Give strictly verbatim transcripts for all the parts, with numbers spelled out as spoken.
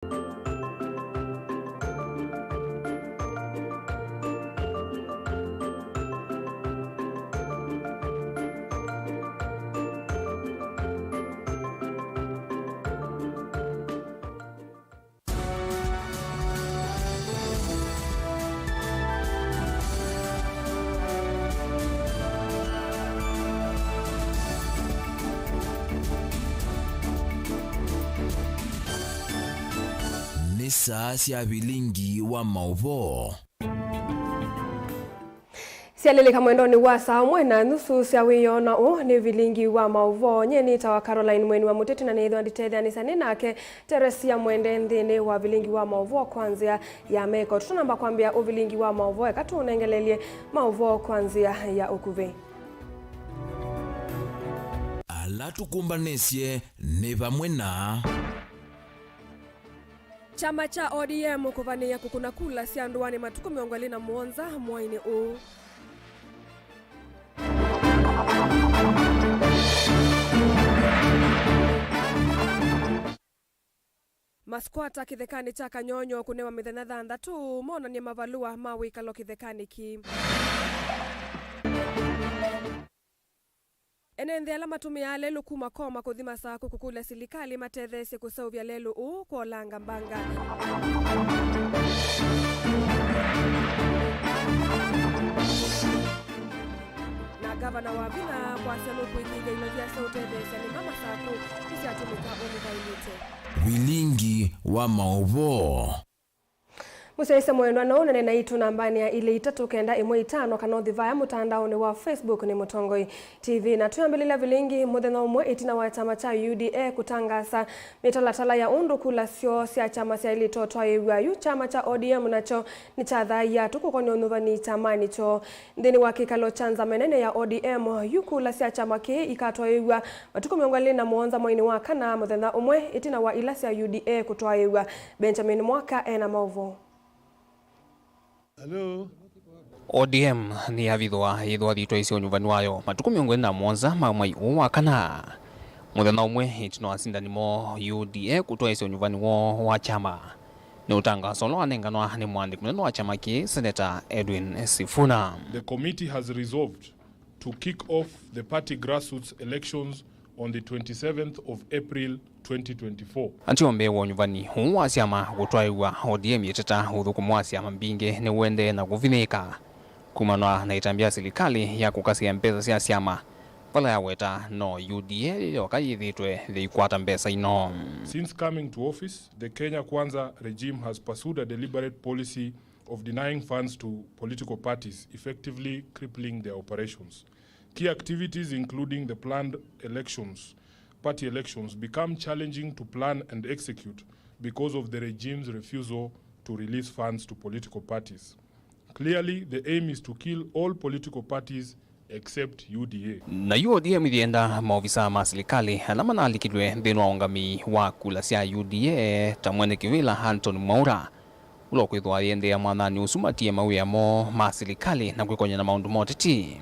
Nĩ saa sya vilingi wa maũvoo. Syalĩlĩka mwendonĩ wa saa ũmwe na nusu sya wĩoo, na ũũ nĩ vilingi wa maũvoo. Nyie nĩtawa Caroline Mweni wa Mũteti, na nĩĩthwa nditetheanĩsya nĩ nake Teresia Mwende nthĩnĩ wa vilingi wa maũvoo kwa nzĩa ya meko. Tũtanamba kwambĩa ũvilingi wa maũvoo, eka tũũnengelelye maũvoo kwa nzĩa ya ũkuvĩ. Ala tũkũmbanĩsye nĩ vamwe na. Kyama kya O D M kũvanĩĩa kũkũna kula sya ndũanĩ matukũ mĩongo ĩlĩ na mũonza mwainĩ ũũ. Maskwata kĩthekanĩ kya Kanyonyo kũnewa mĩthenya thanthatũ monany'e mavalũa ma wĩkalo kĩthekanĩ kĩĩ. Ene nthĩ ala matũmĩaa lelũ kuma Koma kũthi Masakũ kũkũlya silikalĩ ĩmatetheesye kũseũvya lelũ ũũ kwolanga mbanga. Na ngavana wa vinya kwasya nũkũĩkĩĩthya ilovia sya ũtetheesya nĩma Masakũ nĩsyatũmĩka ũmũvaĩlĩte. Vilingi wa maũvoo. Mũsyaĩĩsya mwendwa, no ũnene naitũ nambanĩ ya ilĩ itatũ kenda ĩmwe itano, kana ũthi vaya mũtandaonĩ wa Facebook nĩ Mũtongoi T V. Na twĩambĩlĩlya vilingi, mũthenya ũmwe ĩtina wa kyama kya U D A kũtangaasa mĩtalatala ya ũndũ kula syoo sya kyama syaĩlĩte ũtwaĩĩw'a, yu kyama kya O D M nakyo nĩkyathaie atu kũkonya ũnyuvani kyamanĩ kyoo. Nthĩnĩ wa kĩkalo kya nzama ĩnene ya O D M, yu kula sya kyama kĩĩ ikatwaĩĩw'a matukũ mĩongo ĩlĩ na mũonza mwainĩ wa kana, mũthenya ũmwe ĩtina wa ila sya U D A kũtwaĩĩw'a. Benjamin Mwaka ena maũvoo. Hello. O D M nĩyavithũa yĩthwa yĩtwaĩsye ũnyuvani wayo matukũ mĩongo ĩlĩ na mũonza ma mwai ũũ wa kana, mũthenya ũmwe ĩtina wa asindani moo U D A kũtwaĩsya ũnyuvani woo wa kyama. Nĩ ũtangaso ũla wanenganwa nĩ mũandĩki mũnene wa kyama kĩĩ, Senator Edwin Sifuna. The committee has resolved to kick off the party grassroots elections on the twenty-seventh of April twenty twenty-four. Atĩ o mbee wa ũnyuvani ũũ wa syama kũtwaĩw'a, O D M yĩteta ũthũkũmi wa syama mbingĩ nĩũendee na kũvinyĩĩka kumana na ĩtambya ya silikalĩ ya kũkasya mbesa sya syama, vala yaweta no U D A yoka yĩthĩĩtwe yĩikwata mbesa ino. Since coming to office, the Kenya Kwanza regime has pursued a deliberate policy of denying funds to political parties, effectively crippling their operations. Key activities, including the planned elections, party elections, become challenging to plan and execute because of the regime's refusal to release funds to political parties. Clearly, the aim is to kill all political parties except U D A. Nayu O D M yĩenda maovisaa ma silikalĩ ala manalikilw'e nthĩnĩ wa ũngamĩi wa kula sya U D A ta mwene kĩvĩla Anthony Mwaura, ũla ũkwĩthĩwa ayĩendeea mwathanĩ ũsu matie mawĩa moo ma silikalĩ na kwĩkony'a na maũndũ ma ũteti.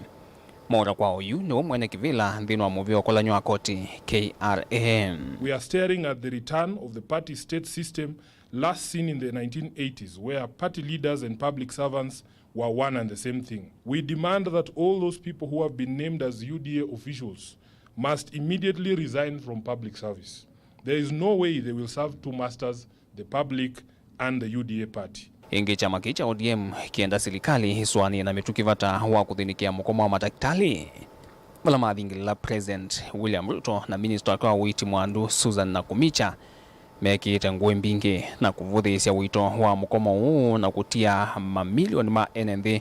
Mwaura kwa oyu nĩwe mwene kĩvĩla nthĩnĩ wa mũvĩa ũkolany'o wa koti, K R A. We are staring at the return of the party state system last seen in the nineteen eighties, where party leaders and public servants were one and the same thing. We demand that all those people who have been named as U D A officials must immediately resign from public service. There is no way they will serve two masters, the public and the U D A party. Ĩngĩ, kyama kĩĩ kya O D M kĩenda silikalĩ ĩsũanĩe na mĩtũkĩ vata wa kũthĩnĩkĩa mũkomo wa matakĩtalĩ, vala mathingĩlĩla President William Ruto na Minista wake wa ũiiti mwandu Susan Nakhumicha mekĩĩte ngũĩ mbingĩ na kũvũthĩĩsya ũito wa mũkomo ũũ na kũtia mamilioni ma ene nthĩ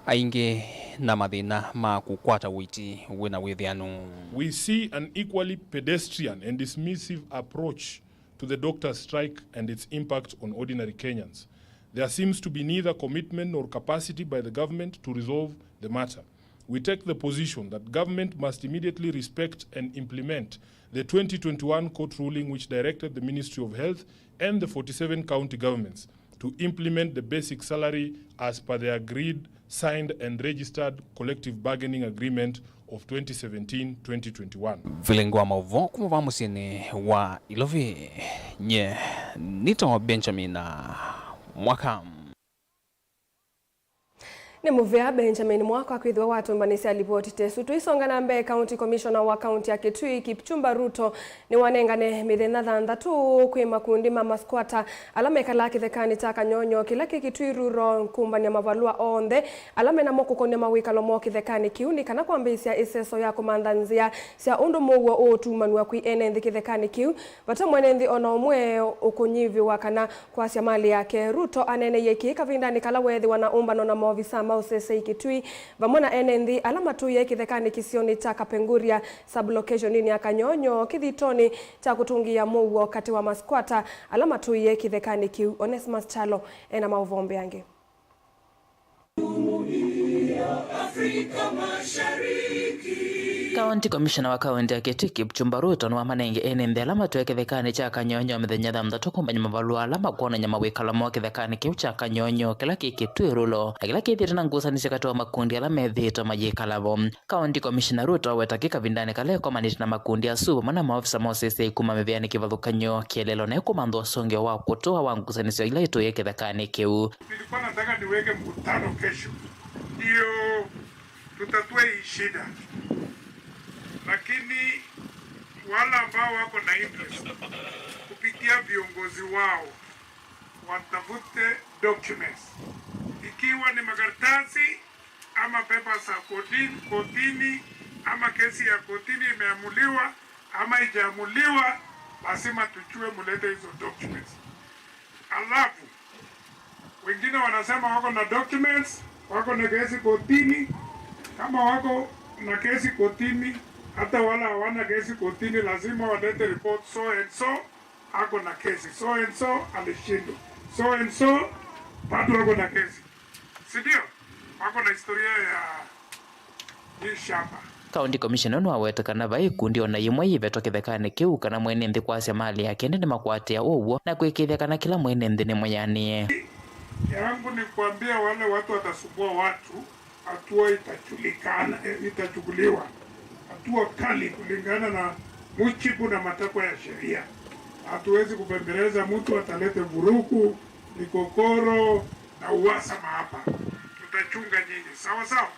aingĩ na mathĩna ma kũkwata ũiiti wĩna wĩthĩanu. We see an equally pedestrian and dismissive approach to the doctors' strike and its impact on ordinary Kenyans. There seems to be neither commitment nor capacity by the government to resolve the matter. We take the position that government must immediately respect and implement the twenty twenty-one court ruling which directed the Ministry of Health and the forty-seven county governments to implement the basic salary as per the agreed, signed and registered collective bargaining agreement of twenty seventeen twenty twenty-one. Vilingi wa maũvoo kuma vaa mũsyĩnĩ wa Ilovi, nye nĩtawa Benjamin Mwaka. Nĩ mũvea Benjamin Mwaka kwĩthĩwa watũmbanĩsya livoti ta ĩsu. Tũisonga na mbee, County Commissioner wa kaunti ya Kitui, Kipchumba Ruto, nĩwanengane mĩthenya thanthatũ kwĩ makundi ma masquatter ala mekalaa kĩthekanĩ kya Kanyonyo kĩla kĩ Kitui Rural, kũmbany'a mavalũa onthe ala menamo kũkonĩa mawĩkalo moo kĩthekanĩ kĩu, nĩ kana kwambĩĩsya ĩseso ya kũmantha nzĩa sya ũndũ mũuo ũũtumanw'a kwĩ ene nthĩ kĩthekanĩ kĩu, vate mwene nthĩ o na ũmwe ũkũnyivĩwa kana kwasya malĩ yake. Ruto aneeneie kĩĩ kavindanĩ kala weethĩwa na ũmbano na maovisaa ma ũsesei Kitui, vamwe na ene nthĩ ala matũĩe kĩthekanĩ kĩsionĩ kya Kapenguria, sub-location-inĩ ya Kanyonyo, kĩthitonĩ kya kũtũngĩĩa mũuo katĩ wa masquatter ala matũĩe kĩthekanĩ kĩu. Onesmus Kyalo ena maũvoo mbeange. County Commissioner wa kaunti ya Kitui, Kipchumba Ruto, nĩwamanenge ene nthĩ ala matũĩe kĩthekanĩ kya Kanyonyo mĩthenya thanthatũ kũmbany'a mavalũa ala makwonany'a mawĩkalo moo kĩthekanĩ kĩu kya Kanyonyo kĩla kĩ Kitui Rural, na kĩla kĩthĩĩtwe na ngusanĩsyo katĩ wa makundi ala methĩĩtwe mayĩkala vo. County Commissioner Ruto aweta kĩ kavindanĩ kala ekomanĩte na makundi asu vamwe na maofisa ma ũsesei kuma mĩvĩanĩ kĩvathũkany'o kĩeleelo na ĩkũmantha ũsũngĩo wa kũtũa wa ngusanĩsyo ila itũĩe kĩthekanĩ kĩu. Nilikuwa nataka niweke mkutano kesho ndio tutatue hii shida, lakini wale ambao wako na interest kupitia viongozi wao watafute documents, ikiwa ni makaratasi ama papers za kotini, kotini, ama kesi ya kotini imeamuliwa ama haijaamuliwa, lazima tujue mulete hizo documents. Alafu wengine wanasema wako na documents, wako na kesi kotini. Kama wako na kesi kotini, hata wala hawana kesi kotini, lazima walete report, so and so ako na kesi, so and so alishindwa, so and so bado ako na kesi, si ndio? Wako na historia ya hii shamba. County Commissioner nĩwaweta kana vai ikundi o na yĩmwe yĩvetwa kĩthekanĩ kĩu kana mwene nthĩ kwasya malĩ yake ĩndĩ nĩmakwatĩa ũw'o na kũĩkĩĩthya kana kĩla mwene nthĩ nĩmwĩanĩe. Yangu ni kuambia wale watu watasumbua watu, hatua itajulikana, eh, itachukuliwa hatua kali kulingana na mujibu na matakwa ya sheria. Hatuwezi kubembeleza mtu atalete vurugu, migogoro na uhasama hapa. Tutachunga nyinyi, sawa sawa?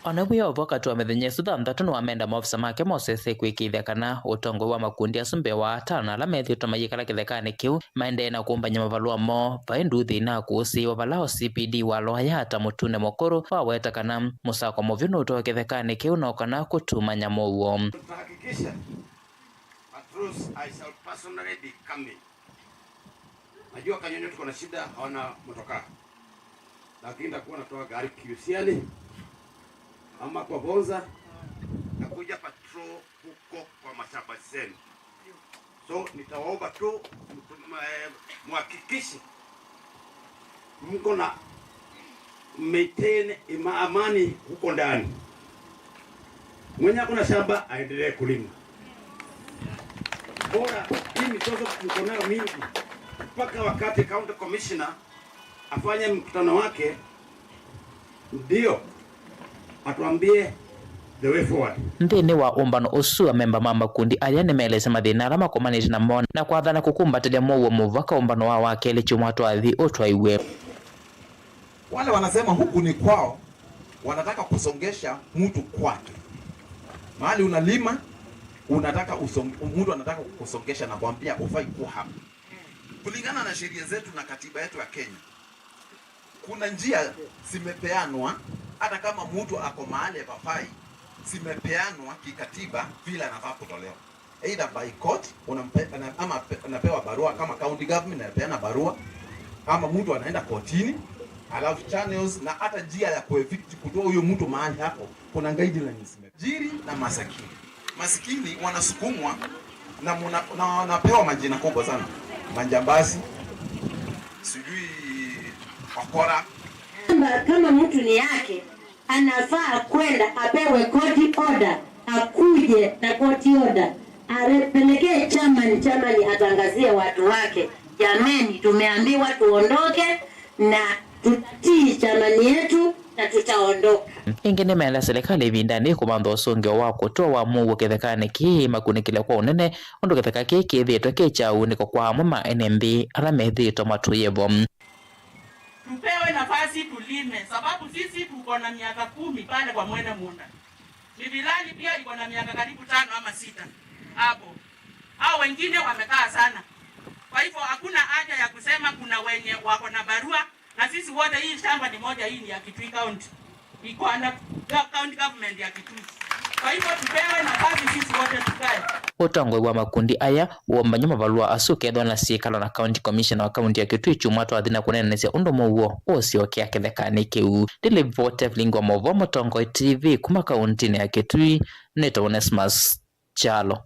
O na wĩ o vo, katĩ wa mĩthenya ĩsu thanthatũ nĩwamenda maofisa make ma ũsesei kũĩkĩĩthya kana ũtongoi wa makundi asu mbee wa atano ala methĩĩtwe mayĩkala kĩthekanĩ kĩu maendee na kũmbany'a mavalũa moo vai nduthi na kũũsĩĩwa vala O C P D wa Lower Yatta Mũtune Mũkũrũ waweta kana mũsako mũvyũ nũtoe kĩthekanĩ kĩu no kana kũtumany'a mũuo. Tutahakikisha patrols, I shall personally be coming. Najua Kanyonyo tuko na shida, hawana motokaa. Lakini nitakuwa natoa gari Kiusiani ama kwa Bonza, nakuja patrol huko kwa mashamba zenu. So nitawaomba tu mtu- ma- eh, muhakikishe mko na maintain ima- amani huko ndani. Mwenye ako na shamba aendelee kulima. Bora hii mizozo tuko nayo mingi, mpaka wakati county commissioner afanye mkutano wake, ndio atuambie the way forward. Nthĩnĩ wa ũmbano ũsu, amemba ma makundi aya nĩmeelesya mathĩna ala makomanĩte namo na kwathana kũkumbatĩlya mũuo mũvaka ũmbano wa wakelĩ kyumwa twathi ũtwaiwe. Wale wanasema huku ni kwao, wanataka kusongesha mtu kwake. Mahali unalima, unataka usong, mtu anataka kukusongesha na kuambia hufai kuwa hapa. Kulingana na sheria zetu na katiba yetu ya Kenya, kuna njia zimepeanwa, hata kama mtu ako mahali hapafai, zimepeanwa kikatiba vile anafaa kutolewa. Either by court, unampe- ana- ama pe- anapewa barua kama county government inapeana barua, ama mtu anaenda kotini, alafu channels na hata njia ya kuevict, kutoa huyo mtu mahali hapo, kuna guidelines. Tajiri na masikini. Masikini wanasukumwa na muna- na wanapewa majina kubwa sana, majambazi, sijui wakora. Kama, kama mtu ni yake, anafaa kwenda apewe court order, akuje na court order, apelekee chairman, chairman atangazie watu wake, Jameni, tumeambiwa tuondoke na tutatii chamani yetu na tutaondoka. Ĩngĩ nĩmeenda silikalĩ ĩvindanĩ kũmantha ũsũngĩo wa kũtũa wa mũuo kĩthekanĩ kĩĩ makunĩkĩle kwa ũnene, ũndũ kĩtheka kĩĩ kĩthĩĩtwe kĩ kya ũunĩko kwa amwe ma ene nthĩ ala methĩĩtwe matũĩe vo. Tupewe nafasi tulime, sababu sisi tuko na miaka kumi pale kwa mwene munda. Mivilani pia iko na miaka karibu tano ama sita hapo. Hao wengine wamekaa sana. Kwa hivyo hakuna haja ya kusema kuna wenye wako na barua, na sisi wote, hii shamba ni moja, hii ni ya Kitui County. Iko under go-, county government ya Kitui. Kwa hivyo tupewe nafasi sisi wote tukae. Ũtongoi wa makundi aya woombany'a mavalũa asu ũkethwa na syĩkalo na County Commissioner wa kaunti ya Kitui kyumwa twathi na kũneenanĩsya ũndũ mũuo ũũsyokea kĩthekanĩ kĩu. Ndilivoti Evelyn wa Movo, Mũtongoi T V, kuma kauntinĩ ya Kitui, nĩtawa Onesmus Kyalo.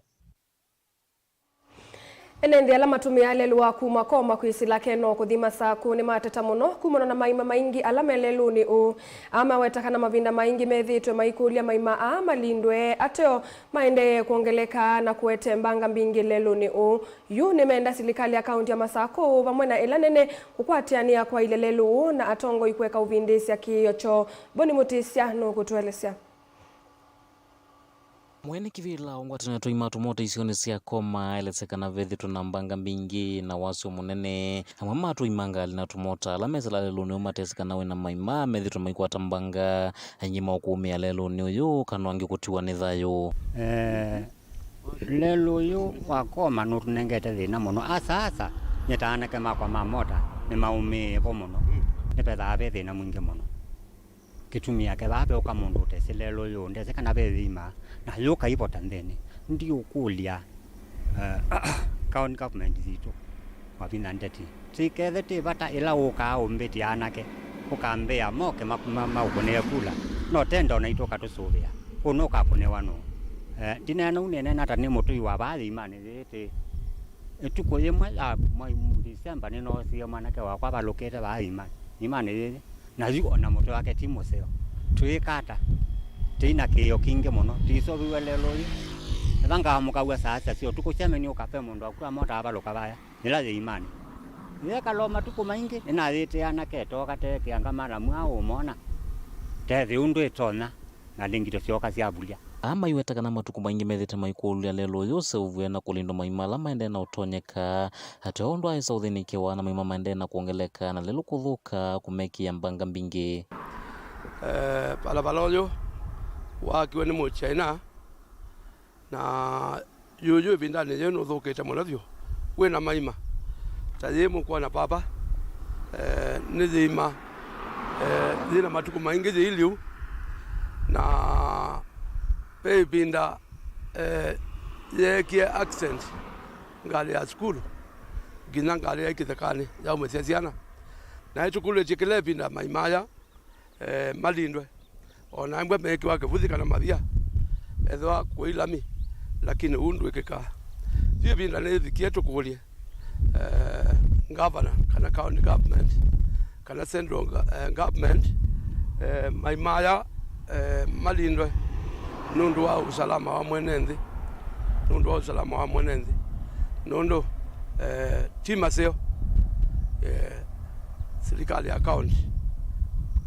Ene nthĩ ala matũmĩaa lelũ wa kuma Koma kwĩsĩla Keno kũthi Masakũ nĩmateta mũno kumana na maima maingĩ ala me lelũnĩ ũũ. Aa maweta kana mavinda maingĩ methĩĩtwe maikũlya maima aa malindwe ateo maendee kwongeleka na kũete mbanga mbingĩ lelũnĩ ũũ. Yu nĩmenda silikalĩ ya kaunti ya Masakũ vamwe na ĩla nene kũkwatĩanĩa kwaĩlya lelũ ũũ na atongoi kũeka ũvindĩĩsya kĩĩo kyoo. Boni Mũtĩsya nũkũtũelesya. Mwene kĩvĩla wa ngwatanĩo twa imatu mote isionĩ sya Koma aelesya kana vethĩtwe na mbanga mbingĩ na wasyo mũnene. Amwe ma atwai ma ngalĩ na tũmota ala mesĩla lelũnĩ ũũ matesĩ kana wĩna maima methĩtwe maikwata mbanga. Aingĩ maũkũũmĩa lelũnĩ ũyũ kana angĩ kũtiwa nĩ thayũ. Eh, lelũ ũyũ wa Koma nũtũnengete thĩna mũno. Asa asa, nyie ta anake makwa ma mota nĩmaũmĩĩe vo mũno. Nĩvethaa ve thĩna mwingĩ mũno. Kĩtumi yake vaa veũka mũndũ ũtesĩ lelũ ũyũ, ndesĩ kana ve thĩima, na yũka ivota nthĩnĩ. Ndiũkũlya, eh, county government yitũ, wavinya ndeti. Tikethe ti vata ĩla ũkaa ũmbĩtya anake, ũkambĩa moke ma-, ma-, maũkũnĩe kula, no tenda ona itũ ũkatũsũvĩa. Ũũ nũkakũnĩwa nũũ? Eh, ndineena ũu nĩneena ta nĩ mũtũi wa vaa thĩimanĩ yĩĩ tĩ. Ĩtukũ yĩmwe ya mwai December nĩnoosie mwanake wakwa avalũkĩte vaa thĩima-, thĩimanĩ yĩĩ. Na yu ona mũtwe wake ti mũseo. Twĩĩka ata? Tĩi na kĩĩo kingĩ mũno. Tĩisoviw'e lelũ ũyũ. Ethwa ngaamũkaw'a saa sita sya ũtukũ, kyameni ũkape mũndũ waku amota avalũka vaya. Yĩla yĩimanĩ. Yeekala o matukũ maingĩ, nĩnayĩtĩĩa anake etooka teekĩa ngamalamu aa ũmona. Tethĩ ũndũ ĩtonya. Na ndĩngĩ tũsyoka syavulya. Aa maiweta kana matukũ maingĩ methĩte maikũlya lelũ ũyũ ũseũvw'e na kũlindwa maima ala maendee na ũtonyeka. Ateo ũndũ aĩsa ũthĩnĩkĩwa na maima maendee na kwongeleka na lelũ kũthũka kũmekĩa mbanga mbingĩ. Eh, valava ũyũ waakiwe nĩ Mũchaina, na Yu, yu ĩvindanĩ yĩĩ nũthũkĩte mũno vyũ, wĩ na maima. Ta yĩĩ mũkwona papa, eh, nĩ yĩima, eh, yĩ na matukũ maingĩ yĩi lĩu, na ve ĩvinda, eh, yeekie accident ngalĩ ya sukulu, nginya ngalĩ yaĩ kĩthekanĩ yaumĩsya syana. Na ĩtũkũlĩtye kĩla ĩvinda maima aya eh, malindwe. O na ĩmwe meekĩwa kĩvuthi kana mavia, ethĩwa kũi lami, lakini ũu ndwĩkĩkaa. Yu ĩvinda nĩyĩvikie tũkũlye, eh, ngavana kana county government kana central ga-, eh, government, eh, maima aya, eh, malindwe nũndũ wa usalama wa mwene nthĩ, nũndũ wa usalama wa mwene nthĩ, nũndũ, eh, ti maseo, eh, silikalĩ ya kaunti,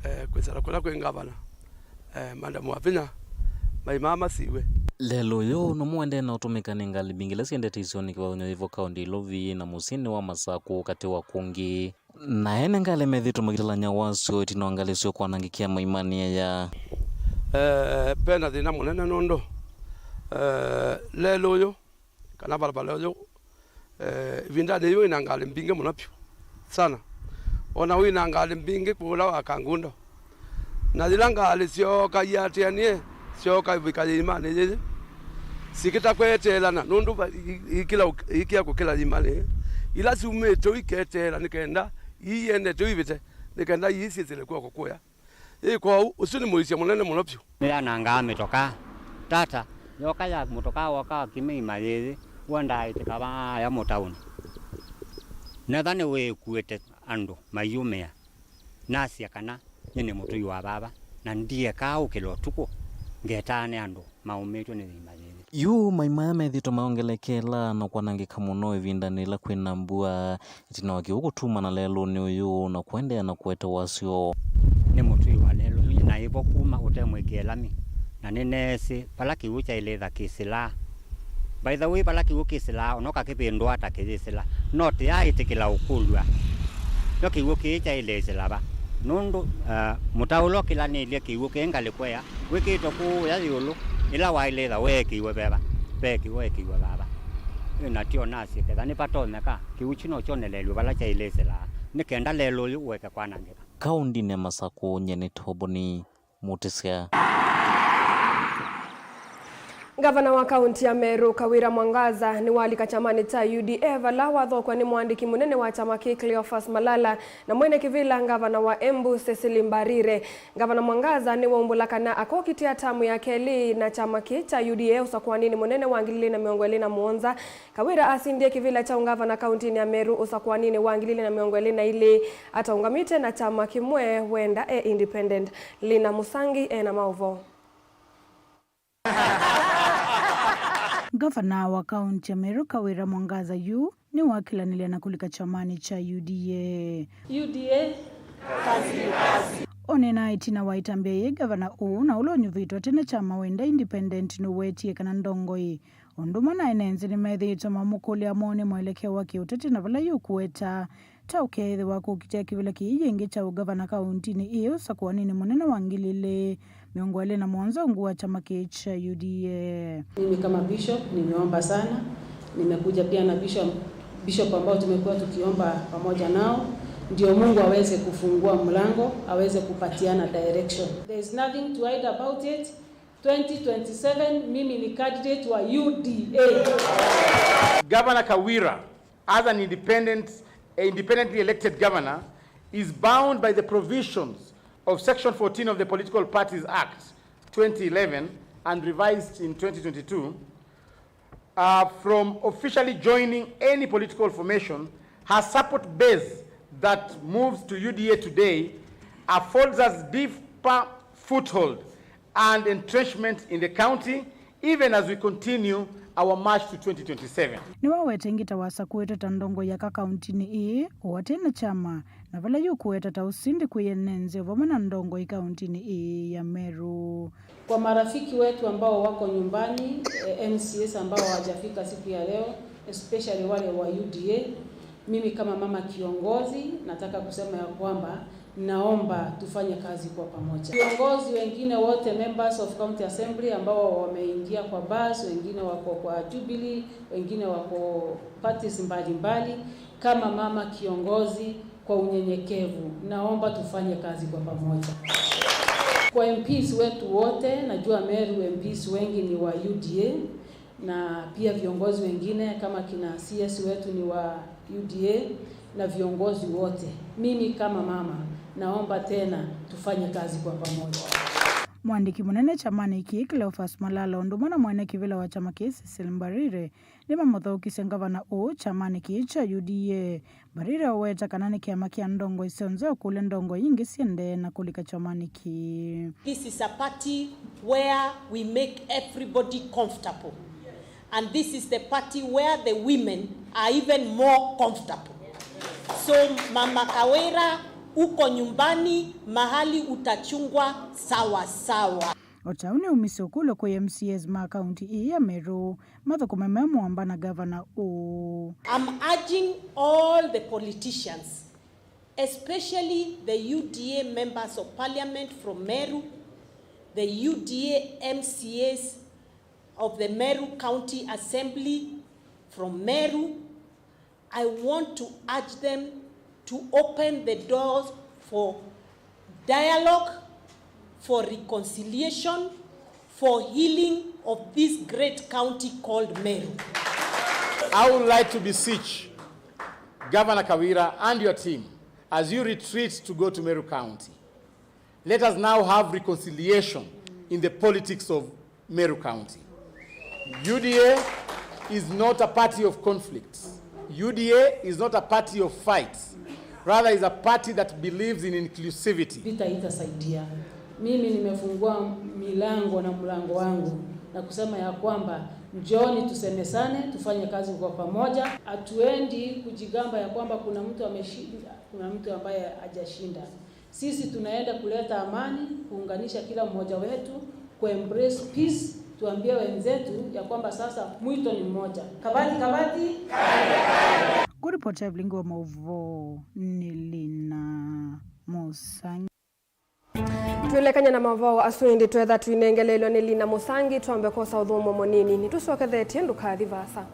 eh, kwĩsala kũla kwĩ ngavana, eh, Madam Wavinya, maima masiw'e. Lelũ ũyũ nũmũendee na ũtũmĩka nĩ ngalĩ mbingĩ ila syendete isionĩ kĩvathũkany'o yĩvo kaunti Ilovi na mũsyĩnĩ wa Masakũ katĩ wa kũngĩ. Na ene ngalĩ methĩtwe makĩtalany'a wasyo ĩtina wa ngalĩ syoo kwanangĩkĩa maimanĩ aya. Eh, pena thĩna mũnene nũndũ, eh, lelũ ũyũ kana valvala ũyũ, eh, ĩvindanĩ yĩĩ wĩ na ngalĩ mbingĩ mũno vyũ sana. O na wĩ na ngalĩ mbingĩ kũla wa Kangundo. Na yĩla ngalĩ syooka iatĩanĩe, syooka ivika yĩimanĩ yĩĩ, sikĩta kweteelana, nũndũ va-, i-, i-, ikĩla ũk-, ikĩa kũkĩla yĩimanĩ yĩĩ. Ila syumĩte ũu iketeela nĩ kenda ii iendete ũu ivĩte, nĩ kenda ii syĩsĩle kw'oko kũya. Ĩ kwoou, ũsu nĩ mũisyo mũnene mũno vyũ. Nĩyanangaa mĩtokaa. Tata, yoka ya mũtokaa woka akĩmĩima yĩĩ, w'o ndaaĩtĩka vaya mũtaũnĩ. Netha nĩwĩkuĩte andũ maiumĩa. Nasya kana nyie nĩ mũtũi wa vava, na ndiekaa ũkĩla ũtukũ, ngetaa nĩ andũ maũmĩtw'e nĩ thĩna yĩĩ. Yu maima aya methĩĩtwe mayongelekeela na kwanangĩka mũno ĩvindanĩ yĩla kwĩ na mbua, ĩtina wa kĩw'ũ kũtumana lelũnĩ ũyũ na kũendeea na kũete wasyo. Nĩ mũtũi wa lelũ yu na ĩvo kuma ũte mwĩkĩe lami, na nĩneesĩ vala kĩw'ũ kyaĩlĩtha kĩsĩlaa. By the way, vala kĩw'ũ kĩsĩlaa, ona ũkakĩvĩndũa ata kĩyĩsĩla, no tĩyaaĩtĩkĩla ũkũlw'a. Nĩkyo kĩw'ũ kĩĩ kyaĩlĩsĩla va? Nũndũ, uh, mũtao ũla ũkĩlanĩlye kĩw'ũ kĩĩ ngalĩko ĩya wĩkĩĩtwe kũũya ĩũlũ, ĩla waĩlĩtha weekĩiwe veva, veekĩiwe, weekĩiwe vava. Ĩ, na tyo nasye ketha nĩvatonyeka, kĩw'ũ kyu no kyonelelw'e vala kyaĩlĩsĩlaa, nĩ kenda lelũ ũyũ ũeke kwanangĩka. Kaũndĩnĩ ya Masakũ, nyie nĩ Toboni Mutisya. Ngavana wa kaunti ya Meru, Kawira Mwangaza, nĩwalika kyamanĩ kya U D A, vala wathokwa nĩ mũandĩki mũnene wa kyama kĩĩ, Cleophas Malala, na mwene kĩvĩla ngavana wa Embu, Cecily Mbarire. Ngavana Mwangaza nĩwaumbũla kana akokitĩa tamu ya kelĩ na kyama kĩĩ kya U D A ũsakũaninĩ mũnene wa ngili ilĩ na mĩongo ĩlĩ na mũonza. Kawira asindie kĩvĩla kya ũngavana kauntinĩ ya Meru ũsakũaninĩ wa ngili ilĩ na mĩongo ĩlĩ na ilĩ, ataũngamĩte na kyama kĩmwe, wenda e independent. Lina Musangi ena maũvoo. Ngavana wa kaunti ya Meru, Kawira Mwangaza, yu nĩwakĩlanĩlya na kũlika kyamanĩ kya U D A. U D A, kazi ni kazi. Ũneena ĩtina wa ĩtambya yĩĩ, ngavana ũũ na ũla ũnyuvĩtwe tene kyama wenda independent nũwetie kana ndongoi, ũndũ ũmwe na ene nzĩ nĩmethĩĩtwe mamũkũlya mone mwelekeo wa kĩũteti na vala yũkũeta. Ta ũkeethĩwa kũkitĩa kĩvĩla kĩĩ yĩngĩ kya ũngavana kauntinĩ ĩĩ ũsakũaninĩ mũnene wa ngili ilĩ mĩongo ĩlĩ na mũonza ungu wa kyama kĩĩ kya U D A. Mimi kama bishop nimeomba sana, nimekuja pia na bishop, bishop ambao tumekuwa tukiomba pamoja nao, ndio Mungu aweze kufungua mlango, aweze kupatiana direction. There is nothing to hide about it. Twenty twenty-seven, mimi ni candidate wa U D A. Governor Kawira, as an independent, a independently elected governor, is bound by the provisions of Section fourteen of the Political Parties Act twenty eleven and revised in twenty twenty-two, uh, from officially joining any political formation. Her support base that moves to U D A today affords us deeper foothold and entrenchment in the county, even as we continue our march to twenty twenty-seven. Nĩwawete Ngita wasakũĩtwe ta ndongoi aka kauntinĩ ĩĩ, ũatĩ na kyama, na vala yũkũweta ta ũsindi kwĩ ene nzeo vamwe na ndongoi kauntinĩ ĩĩ ya Meru. Kwa marafiki wetu ambao wako nyumbani, eh, M C As ambao hawajafika siku ya leo, especially wale wa U D A, mimi kama mama kiongozi, nataka kusema ya kwamba naomba tufanye kazi kwa pamoja. Viongozi wengine wote, members of County Assembly ambao wameingia kwa bus, wengine wako kwa Jubilee, wengine wako parties mbalimbali, kama mama kiongozi, kwa unyenyekevu, naomba tufanye kazi kwa pamoja. Kwa M Ps wetu wote, najua Meru M Ps wengi ni wa U D A, na pia viongozi wengine kama kina C S wetu ni wa U D A na viongozi wote. Mimi kama mama, naomba tena tufanye kazi kwa pamoja. Mwandĩki mũnene kyamanĩ kĩĩ, Cleophas Malala, ũndũ ũmwe na mwene kĩvĩla wa kyama kĩĩ, Cecily Mbarire, nĩmamũthaũkisye ngavana ũũ kyamanĩ kĩĩ kya U D A. Mbarire aweta kana nĩ kĩama kya ndongoi syonthe, ũkũlya ndongoi ingĩ siendee na kũlika kyamanĩ kĩĩ. This is a party where we make everybody comfortable. And this is the party where the women are even more comfortable. So, Mama Kawira, uko nyumbani, mahali utachungwa sawa sawa. O ta ũu nĩumisye ũkũlyo kwĩ M C As ma kaunti ĩĩ ya Meru mathũkũme me mũamba na ngavana ũũ. I'm urging all the politicians, especially the U D A members of parliament from Meru, the U D A M C As of the Meru County Assembly from Meru, I want to urge them to open the doors for dialogue, for reconciliation, for healing of this great county called Meru. I would like to beseech Governor Kawira and your team, as you retreat to go to Meru County, let us now have reconciliation in the politics of Meru County. U D A is not a party of conflicts. U D A is not a party of fights. Rather, is a party that believes in inclusivity. Vita haitasaidia. Mimi nimefungua milango na mlango wangu Na kusema ya kwamba, "Njooni tusemezane, tufanye kazi kwa pamoja." Hatuendi kujigamba ya kwamba kuna mtu ameshinda, kuna mtu ambaye hajashinda. Sisi tunaenda kuleta amani, kuunganisha kila mmoja wetu, kuembrace peace, tuambie wenzetu ya kwamba sasa mwito ni mmoja. Kabati, kabati! Kũripotĩa vilingi wa maũvoo nĩ Lina Mũsangi. Twĩlekany'a na mavoo asu ĩndĩ twetha twinengelelwe nĩ Lina Mũsangi, twambe kwosa ũthũmũo mũnini. Nĩtũsyokethetye, ndũkathi vaasa.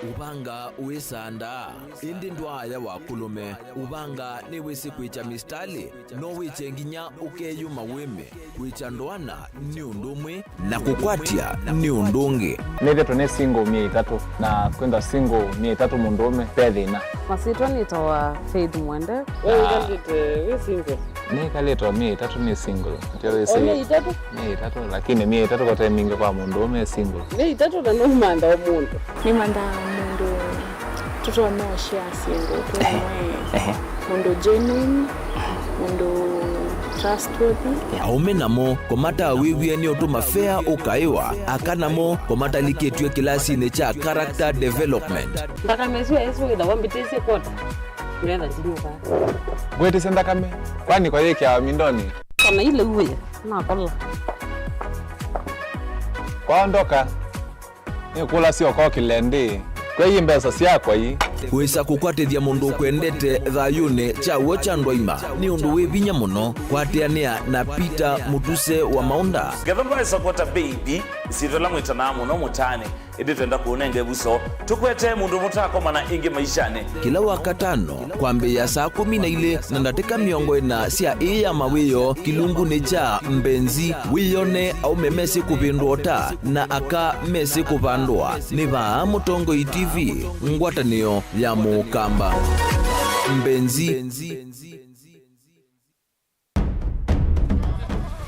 Ũvanga wĩ sandaa, ĩndĩ ndwaaya wa kũlũme. Ũvanga nĩwĩsĩ kwĩkya mistalĩ, no wĩkye nginya ũkeyũma wĩme. Kwĩkya ndoana nĩ ũndũ ũmwe, na kũkwatya nĩ ũndũ ũngĩ. Nĩthĩtwe nĩ single myei ĩtatũ, na kwĩthwa single myei ĩtatũ mũndũũme ve thĩna. Masyĩtwa nĩtawa Faith Mwende. We wĩkalĩte wĩ single? Nĩkalĩtwe myei ĩtatũ nĩ single. Ndio wĩsĩ. O myei ĩtatũ? Myei ĩtatũ, lakini myei ĩtatũ kote mingĩ kwa mũndũũme single. Myei ĩtatũ na nũmantha o mũndũ. Nĩmandaa mũndũ tũtonya ũshare syĩndũ twĩ. Ehe. Mũndũ genuine, mũndũ trustworthy. Aũme namo kũmatawĩw'e nĩ ũtũma fea ũkaĩwa, aka namo kũmatalikĩtw'e kĩlasinĩ kya character development. Nthakame ĩsu ĩsu wĩthawa mbĩtĩsye kota, nĩgetha ndinyũka. Ngwĩtĩsye nthakame, kwani kwa yĩkĩawa mindoni? Kana ile uwe, nakola. Kwaondoka. Nĩkũlasya ũkokĩle ndĩ, kwei mbesa syakwa ii. Wĩsa kũkwatĩthya mũndũ ũkwendete thayũnĩ kya w'o kya ndwaima nĩ ũndũ wĩ vinya mũno. Kwatĩanĩa na Peter Mũtuse wa Maũnda. Ngetha ndwaĩsa kwata baby, ĩsyĩtwa ĩla mwĩtanaa mũno mũtaanĩ, ĩndĩ twenda kũũnenga ĩvuso. Tũkwete mũndũ mũtakomana ĩngĩ maishanĩ. Kĩla Wakatano, kwambĩĩa saa kũmi na ilĩ na ndatĩka mĩongo ĩna sya ĩĩ ya mawĩoo kĩlungunĩ kya Mbenzi, wĩyone aũme mesĩ kũvĩndũa ũta na aka mesĩ kũvandũa. Nĩ vaa Mũtongoi T V, ngwatanĩo ya Mũkamba. Mbenzi.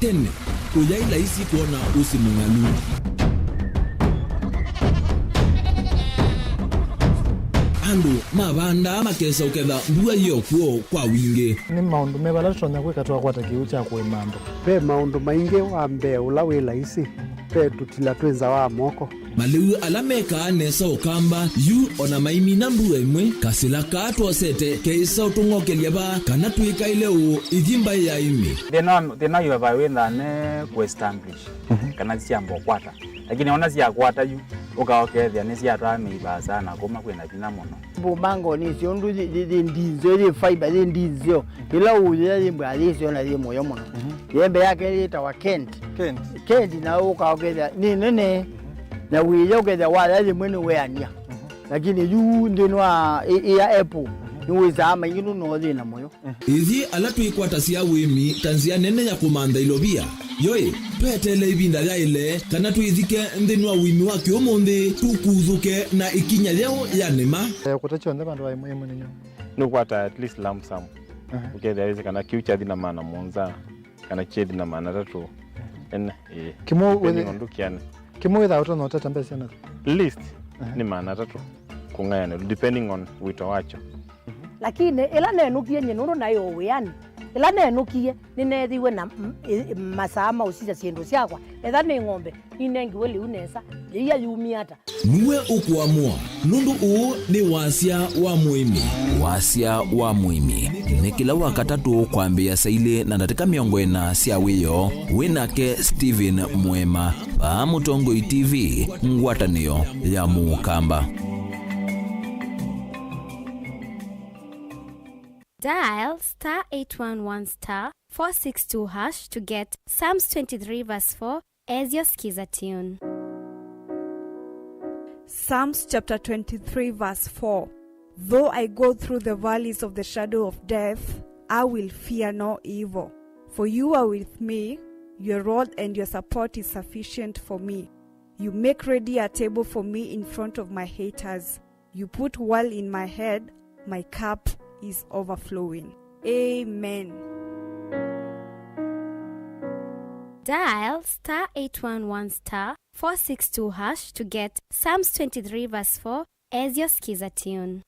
Tene, kũyaĩ laisi kwona ũsĩ mũng'alu. Andũ mavandaa makesa ũketha mbua yĩ o kw'o kwa wingĩ. Nĩ maũndũ meva ala tũtonya kwĩka twakwata kĩw'ũ kya kũĩma andũ? Ve maũndũ maingĩ. Wa mbee ũla wĩ laisi, ve tũtila twĩ nza wa moko. Malĩu ala mekaa nesa Ũkamba yu o na maimina mbua ĩmwe, kasĩla kaa twosete keĩsa ũtũng'okelya vaa kana twĩkaĩle ũũ ithi mbaĩ ya ĩmĩ. Thĩna wa, thĩna wa vaa wĩthaa ne kũ establish, mhm, kana syamba ũkwata. Lakini ona syakwata yu, ũka ũkethĩa nĩsyatwaa mĩi vaasa na kũma kwĩna vinya mũno. Mbumangoni ĩsyo ũndũ yĩ, yĩ, yĩ ndinzeo, yĩ fiber, yĩ ndinzeo. Ĩla ũyĩa yĩ mbwa yĩsyo na yĩ mũyo mũno. Mhm. Yembe yake yĩtawa Kent. Kent. Kent na ũka ũkethĩa nĩ nene. Mhm. Na wĩya ũkethĩa waya yĩmwe nĩ weania. Mhm. Lakini yu nthĩnĩ wa ĩ, ĩ ya apple, mhm, nĩ wĩsaa maingĩ nũno thĩna mũyo. Ithyĩ ala twĩkwatasya ũĩmi ta nzĩa nene ya kũmantha ilovia, yoĩ, tweteele ĩvinda yaĩle kana twĩthike nthĩnĩ wa ũĩmi wa kĩũmũnthĩ, tũkuthũke na ĩkinya yeũ ya nĩma. Eh, kũta kyonthe vandũ va ĩmwe ĩmwe nĩ nyũmũ. Nĩũkwata at least lump sum. Aha. Ũkethĩa wĩsĩ kana kĩu kyathi na maana mũonza, kana kyethi na maana atatũ. Ene, ĩĩ. Kĩmwe depending wĩthĩ-, on ndũkĩane. Kĩmwe wĩthaa ũtonya ũtata mbesa na. Least, aha, nĩ maana atatũ kũng'ayanĩlwa, depending on wĩto wakyo. Lakini ĩla nenũkie nyie nũndũ naĩ o wĩanĩ, ĩla nenũkie nĩneethiwe na m-, ĩ-, masaa ma ũsisya syĩndũ syakwa. Etha nĩ ng'ombe, ninengiwe lĩu nesa, yĩia yumie ata? Nue ũkũamũa, nũndũ ũũ nĩ wasya wa mũĩmi. Wasya wa mũĩmi nĩ kĩla Wakatatũ kwambĩĩa saa ilĩ na ndatĩka mĩongo ĩna sya wĩoo, wĩ nake Stephen Mũema, vaa Mũtongoi T V, ngwatanĩo ya Mũkamba. Dial star eight one one star four six two hash to get Psalms twenty-three verse four as your skiza tune. Psalms chapter twenty-three verse four. Though I go through the valleys of the shadow of death, I will fear no evil. For you are with me, your rod and your support is sufficient for me. You make ready a table for me in front of my haters. You put oil in my head, my cup is overflowing. Amen. Dial star eight one one star four six two hash to get Psalms twenty-three verse four Ezio Skiza Tune.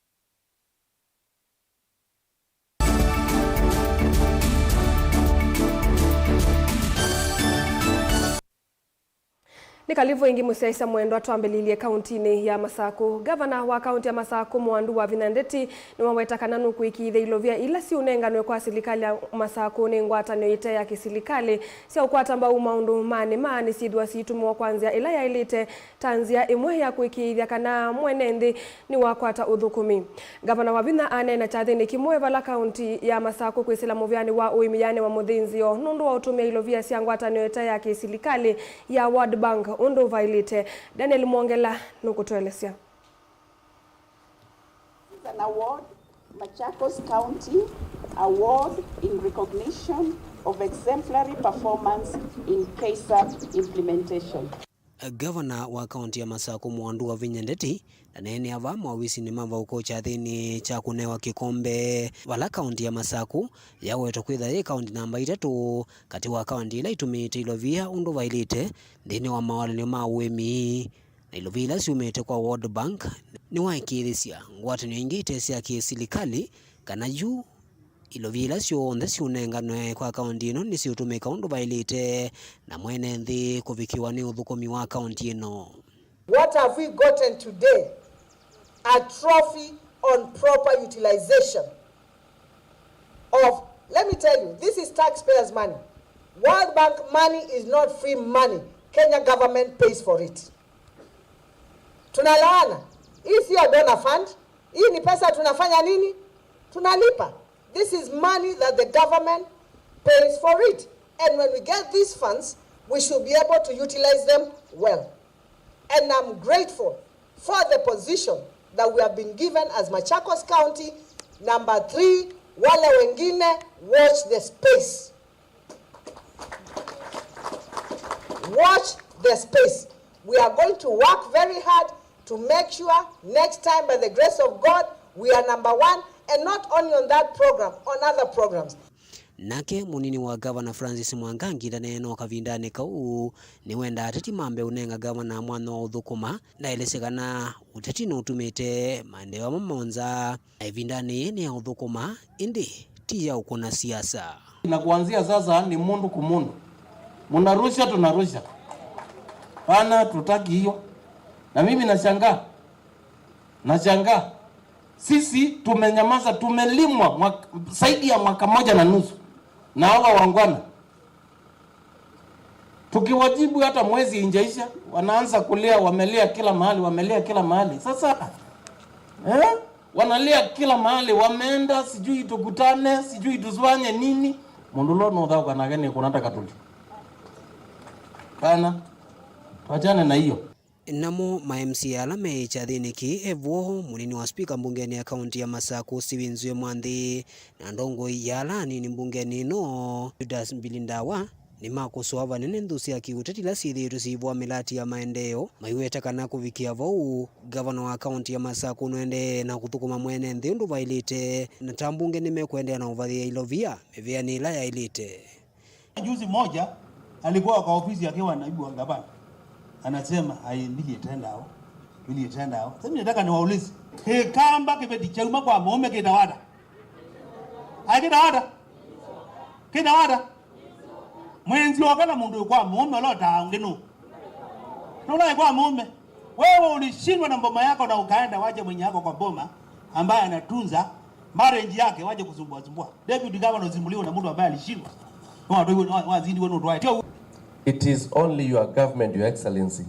Nĩ kalivu ĩngĩ mũsyaĩĩsya mwendwa, twambĩlĩlye kauntinĩ ya Masakũ. Ngavana wa kaunti ya Masakũ, Mwandu Wavinya Ndeti, nĩwaweta kana nũkũĩkĩĩthya ilovia ila siũnenganwe kwa silikalĩ ya Masakũ nĩ ngwatanĩo ite ya kĩsilikalĩ sya ũkwata mbau maũndũ ma nĩma nĩsyĩthĩwa siitũmĩwa kwa nzĩa ĩla yaĩlĩte, ta nzĩa ĩmwe ya kũĩkĩĩthya kana mwene nthĩ nĩwakwata ũthũkũmi. Ngavana Wavinya aneena kyathĩnĩ kĩmwe vala kaunti ya Masakũ kwĩsĩla mũvĩanĩ wa ũĩmi yanewa mũthĩnzĩo nũndũ wa ũtũmĩa ilovia sya ngwatanĩo ĩte ya kĩsilikalĩ ya World Bank ũndũ vaĩlĩte. Daniel Mwongela nũkũtũelesya. An award, Machakos County Award in recognition of exemplary performance in KEISA implementation. Ngavana wa kaunti ya Masakũ, Mwandu Wavinya Ndeti, ndaneenea vaa maovisinĩ ma vaũko kyathĩnĩ kya kũnewa kĩkombe, vala kaunti ya Masakũ yawetwa kwĩthwa yĩ kaunti namba itatũ katĩ wa kaunti ila itũmĩĩte ilovia ũndũ vaĩlĩte nthĩnĩ wa mawalany'o ma ũĩmi. Na ilovia ila syumĩte kwa World Bank nĩwaĩkĩĩthĩsya ngwatanĩo ingĩ ite sya kĩsilikalĩ kana yu ilovia ila syonthe syũnenganwe kwa kaunti ĩno nĩsiũtũmĩka ũndũ vaĩlĩte na mwene nthĩ kũvikĩwa nĩ ũthũkũmi wa kaunti ĩno. What have we gotten today? A trophy on proper utilization of, let me tell you, this is taxpayers' money. World Bank money is not free money. Kenya government pays for it. Tunalaana. Hii siyo donor fund. Hii ni pesa tunafanya nini? Tunalipa. This is money that the government pays for it. And when we get these funds, we should be able to utilize them well. And I'm grateful for the position that we have been given as Machakos County number three. Wale wengine, watch the space. Watch the space. We are going to work very hard to make sure next time, by the grace of God, we are number one, and not only on that program, on other programs. Nake mũnini wa ngavana Francis Mwangangi ndaneena o kavindanĩ kau nĩwendaa ateti mambe ũnenga ngavana mwanya wa ũthũkũma. Ndaelesya kana ũteti nũtumĩte maendeeo amwe monza, na ĩvindanĩ yĩĩ nĩ ya ũthũkũma, ĩndĩ ti ya ũkũna siasa. Na kuanzia sasa ni mundu ku mundu. Munarusha, tunarusha. Pana tutaki hiyo. Na mimi nashangaa. Nashangaa. Sisi tumenyamaza, tumelimwa mwaka, zaidi ya mwaka moja na nusu. Na hawa wangwana. Tukiwajibu hata mwezi injaisha, wanaanza kulia, wamelia kila mahali, wamelia kila mahali. Sasa, eh? Wanalia kila mahali, wameenda, sijui tukutane, sijui tufanye nini. Mundu lo no thau kana gani kuna taka tuli. Kana, tuachane na hiyo. Namo ma M C A ala me kyathĩnĩ kĩĩ e vo, mũnini wa spika mbungenĩ ya kaunti ya Masakũ, Stephen Nzue Mwanthi, na ndongoi ya ala anini mbungenĩ ĩno, Judas Mbilindawa, nĩmakũsũa vanene nthũ sya kĩũteti ila syĩthĩĩtwe syĩivũa mĩlati ya maendeeo, maiweta kana kũvikĩa vau, ngavana wa kaunti ya Masakũ nũendee na kũthũkũma mwene nthĩ ũndũ vaĩlĩte, na ta mbunge nĩmekũendeea na ũvathĩĩa ilovia mĩvĩanĩ ĩla yaĩlĩte. Juzi moja alikuwa kwa ofisi akiwa naibu wa gavana. Anasema, "Ai, mbili itendao, mbili itendao." Sasa mimi nataka niwaulize, kĩkamba kĩveti kyauma kwa mũũme kĩtawa ata? Ai, kĩtawa ata? Kĩtawa ata? Mwenzi oka na mũndũ kwa mũũme ũla ũtaa ũngĩ nũ? Nũnaĩ kwa mũũme. Wewe ulishindwa na mboma yako na ukaenda wache mwenye yako kwa boma ambaye anatunza marriage yake, wache kusumbua sumbua. Deputy governor usimbuliwe na mtu ambaye alishindwa. Wa, wa, wazindiwe na utwae. Tio. It is only your government, Your Excellency,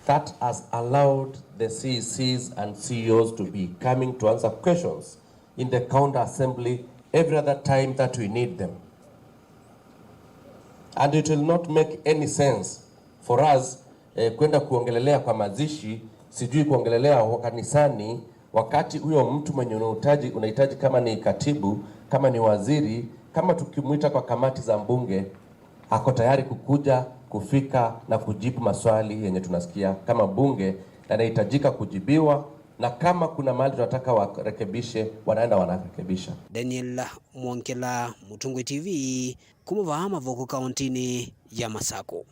that has allowed the C E Cs and C E Os to be coming to answer questions in the county assembly every other time that we need them. And it will not make any sense for us, eh, kwenda kuongelelea kwa mazishi, sijui kuongelelea wa kanisani, wakati huyo mtu mwenye unahitaji, unahitaji kama ni katibu, kama ni waziri, kama tukimwita kwa kamati za mbunge, ako tayari kukuja, kufika na kujibu maswali yenye tunasikia kama bunge yanahitajika kujibiwa, na kama kuna mahali tunataka warekebishe, wanaenda wanarekebisha. Daniel Mwongela, Mũtũngũi T V, kuma vaa Mavoko, kauntinĩ ya Masakũ.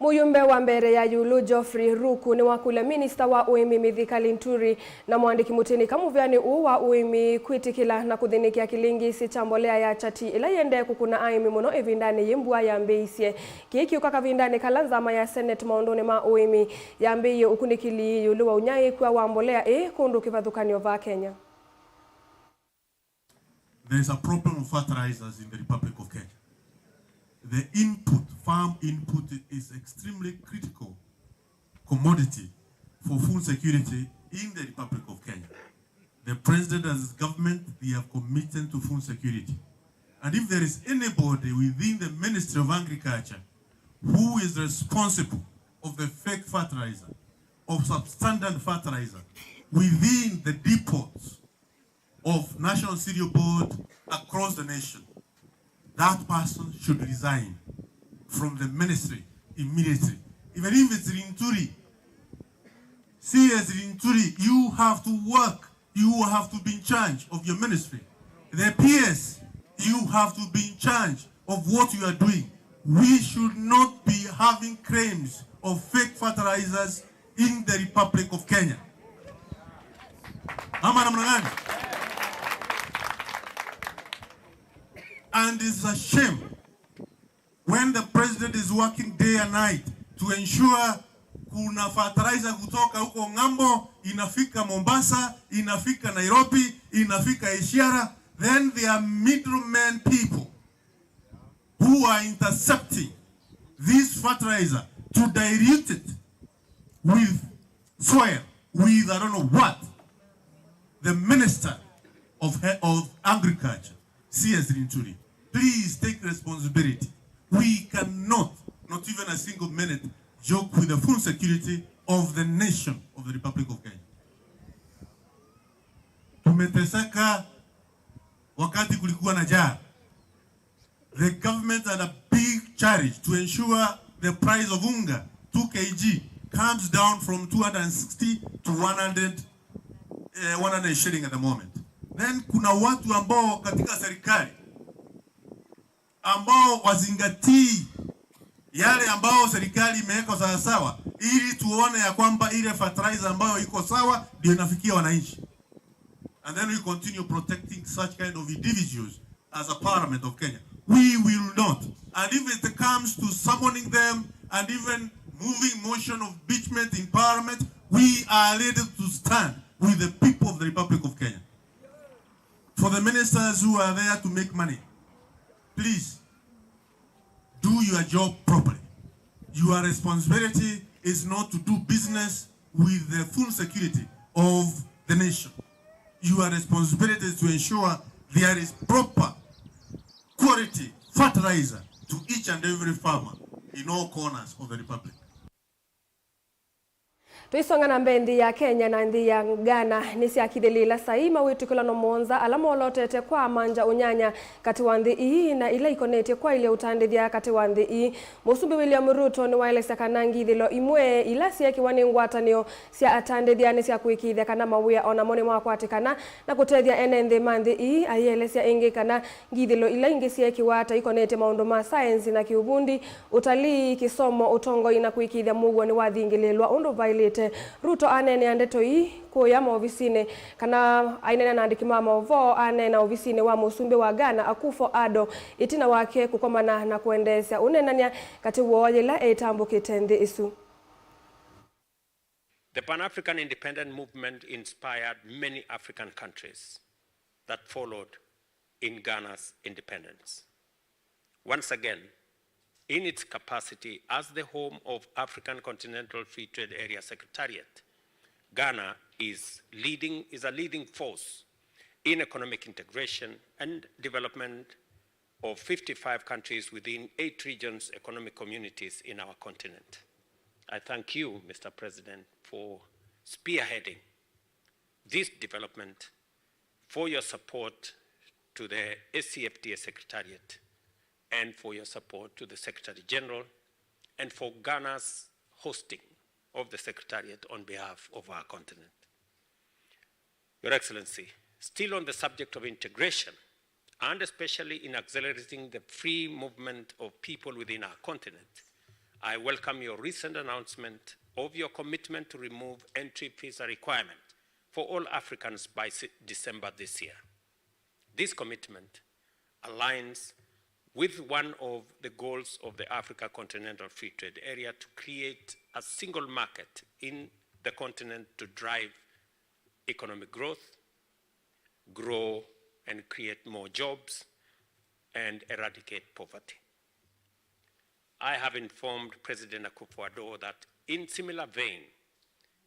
Mũyumbe wa mbere ya ĩũlũ Geoffrey Ruku nĩwakũlya minista wa ũĩmi Mithika Linturi na mũandĩki mũtĩnĩka mũvĩanĩ ũũ wa ũĩmi kwĩtĩkĩla na kũthĩnĩkĩa kĩlĩngĩsĩ kya mbolea ya chati ĩla yĩendee kũkũna aĩmi mũno ĩvindanĩ yĩĩ mbua yambĩĩisye. Kĩĩ kĩũka kavindanĩ kala nzama ya Senate maũndũnĩ ma ũĩmi yambĩĩie ũkunĩkĩli ĩũlũ wa ũnyaĩĩkw'a wa mbolea ĩĩ kũndũ kĩvathũkany'o va Kenya. There is a problem of fertilizers in the Republic of Kenya. The input, farm input, is extremely critical commodity for food security in the Republic of Kenya. The president and his government, they have committed to food security. And if there is anybody within the Ministry of Agriculture who is responsible of the fake fertilizer, of substandard fertilizer within the depots of National Cereal Board across the nation, that person should resign from the ministry immediately. Even if it's Linturi, C S Linturi, you have to work, you have to be in charge of your ministry. The P S, you have to be in charge of what you are doing. We should not be having claims of fake fertilizers in the Republic of Kenya. Ama namna gani? And it's a shame when the president is working day and night to ensure kuna fertilizer kutoka huko ng'ambo inafika Mombasa, inafika Nairobi, inafika Isiara, then there are middlemen people who are intercepting this fertilizer to dilute it with soil, with I don't know what. The Minister of, He- of Agriculture, C S Linturi, please take responsibility. We cannot, not even a single minute, joke with the food security of the nation of the Republic of Kenya. Tumeteseka wakati kulikuwa na njaa. The government had a big challenge to ensure the price of unga, two K G, comes down from two hundred sixty to one hundred, eh, one hundred shilling at the moment. Then kuna watu ambao katika serikali ambao wazingatii yale ambao serikali imeweka sawasawa, ili tuone ya kwamba ile fertilizer ambayo iko sawa ndio inafikia wananchi. And then we continue protecting such kind of individuals as a parliament of Kenya. We will not. And if it comes to summoning them and even moving motion of impeachment in parliament, we are ready to stand with the people of the Republic of Kenya. For the ministers who are there to make money, please do your job properly. Your responsibility is not to do business with the food security of the nation. Your responsibility is to ensure there is proper quality fertilizer to each and every farmer in all corners of the republic. Tũisonga na mbee, nthĩ ya Kenya na nthĩ ya Ghana nĩsyakithĩlĩĩla saii mawĩtĩkĩlano mũonza ala molotete kwa amanja ũnyanya katĩ wa nthĩ ii na ila ikonetye kwaĩlya ũtandĩthya katĩ wa nthĩ ii. Mũsumbĩ William Ruto nĩwaelesya kana ngithĩlo imwe ila syeekĩwa nĩ ngwatanĩo sya atandĩthya nĩ sya kũĩkĩĩthya kana mawĩa o namo nĩmakwatĩkana na kũtethya ene nthĩ ma nthĩ ii. Ayĩelesya ĩngĩ kana ngithĩlo ila ingĩ syeekĩwa ta ikonetye maũndũ ma saenzi na kĩũvundi, ũtalii, kĩsomo, ũtongoi na kũĩkĩĩthya mũuo nĩwathingĩlĩĩlwa ũndũ vaĩlĩte. Ruto aneenea ndeto ii kũya maovisinĩ, kana aineena na andĩki ma maũvoo, aneena ovisinĩ wa mũsumbĩ wa Ghana, Akufo-Addo, ĩtina wake kũkomana na kũendeesya ũneenany'a katĩ woo yĩla etambũkĩte nthĩ ĩsu. The Pan-African Independent Movement inspired many African countries that followed in Ghana's independence. Once again, in its capacity as the home of African Continental Free Trade Area Secretariat, Ghana is leading, is a leading force in economic integration and development of fifty-five countries within eight regions, economic communities in our continent. I thank you, Mister President, for spearheading this development, for your support to the A C F T A Secretariat, and for your support to the Secretary General, and for Ghana's hosting of the Secretariat on behalf of our continent. Your Excellency, still on the subject of integration, and especially in accelerating the free movement of people within our continent, I welcome your recent announcement of your commitment to remove entry visa requirement for all Africans by December this year. This commitment aligns with one of the goals of the Africa Continental Free Trade Area to create a single market in the continent to drive economic growth, grow and create more jobs, and eradicate poverty. I have informed President Akufo-Addo that, in similar vein,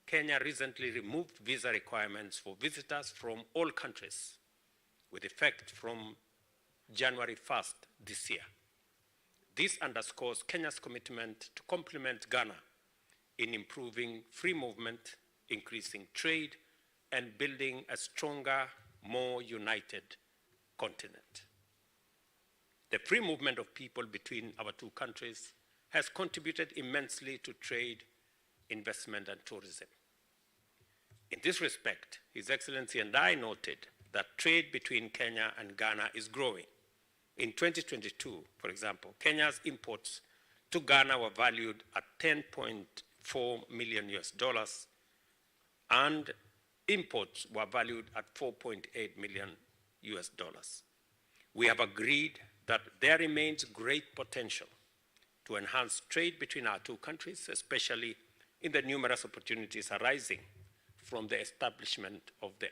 Kenya recently removed visa requirements for visitors from all countries with effect from January first this year. This underscores Kenya's commitment to complement Ghana in improving free movement, increasing trade, and building a stronger, more united continent. The free movement of people between our two countries has contributed immensely to trade, investment, and tourism. In this respect, His Excellency and I noted that trade between Kenya and Ghana is growing. In twenty twenty-two, for example, Kenya's imports to Ghana were valued at ten point four million U S dollars, and imports were valued at four point eight million U S dollars. We have agreed that there remains great potential to enhance trade between our two countries, especially in the numerous opportunities arising from the establishment of the